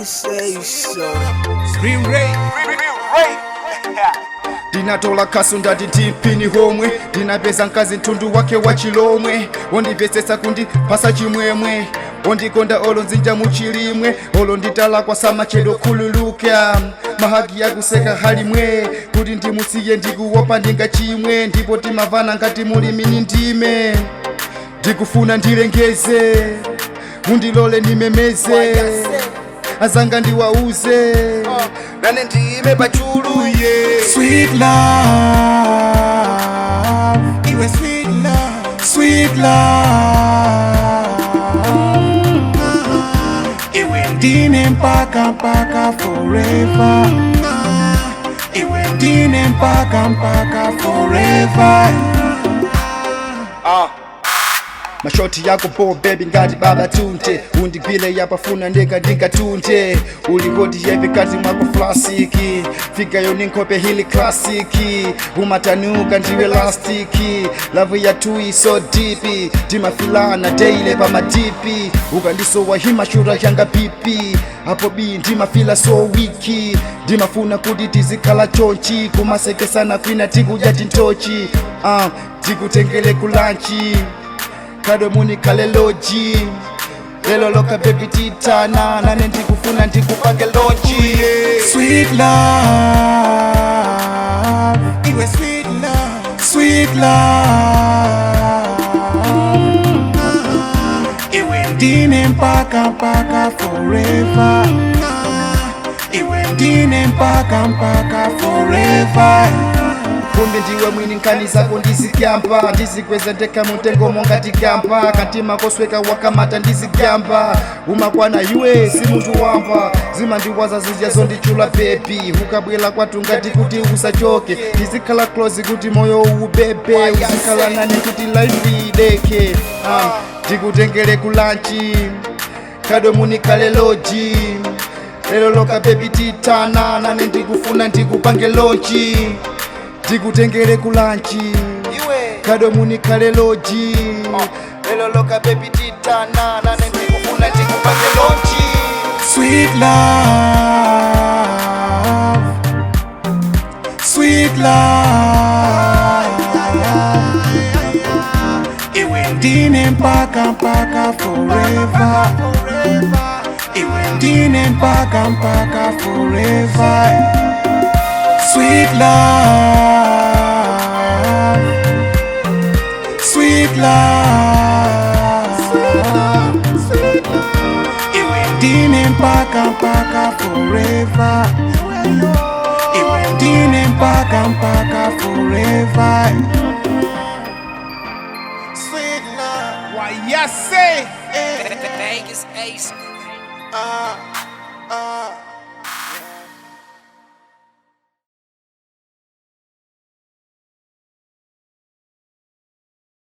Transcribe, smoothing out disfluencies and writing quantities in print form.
You say so. Real Ray. Ndinatola khasu ndati ndipini homwe, ndinapeza mkazi mtundu wake wa chilomwe, wondimvetsetsa kundipasa chimwemwe, wondikonda olo nzinja muchilimwe, olo nditalakwa samachedwa khululuka, ma hug yakuseka halimwe, kuti ndimusiye ndikuwopa ndingachimwe, ndipo timavana ngati mulimi ndime. Ndikufuna ndilengeze, mundilole ndimemeze, azanga ndiwauze, nane ndiyime pachulu ye. Sweet love, iwe sweet love, sweet love. Iwe ndine mpaka mpaka forever. Iwe ndine mpaka mpaka forever. Mashoti yako po baby ngati baba tunte, undigwile yapafuna ndeka ndingatunte, ulikoti yevi kati mwako flasiki, figayo ninkope hili classic, umatanuka ndiwe lastiki, love yathu so deep, timafilana daily pamadipi, ukandisowa himashura yanga pipi, apo b ndimafila so weak, ndimafuna kuti tizikhala chonchi, kumasekesana kwina tikudya tintochi, tikutengele ku lunch, kadomuni kaleloji, lelo loka baby titana, nane ndikufuna ndikupange launch. Sweet love, iwe sweet love, sweet love. Iwe ndine mpaka mpaka forever. Iwe ndine mpaka mpaka forever. Kumbe ndiwe mwini nkhani zako ndizigamba, ndizikweza ndekha mutengo monga tigamba, kantima kosweka wakamata ndizigamba, umakwana iwe si munthu wamba, zimandiwaza zidya zondichula baby, ukabwela kwathu ngati kuti usachoke, ndizikhala close kuti moyo ubebe, uzikhala nani kuti life ideke, ndikutengele ku lunch, kadomuni kaleloji, lelo loka baby titana, nane ndikufuna ndikupange launch, ndikutengere ku lunch, kadomuni kaleloji, lelo loka baby titana, nane ndikufuna ndikupange launch. Sweet love, sweet love. Iwe ndine mpaka mpaka forever. Iwe ndine mpaka mpaka forever. Sweet love, sweet love. Iwe ndine mpaka mpaka forever. Iwe ndine mpaka mpaka forever. Sweet love. Why yes say Vegas Ace.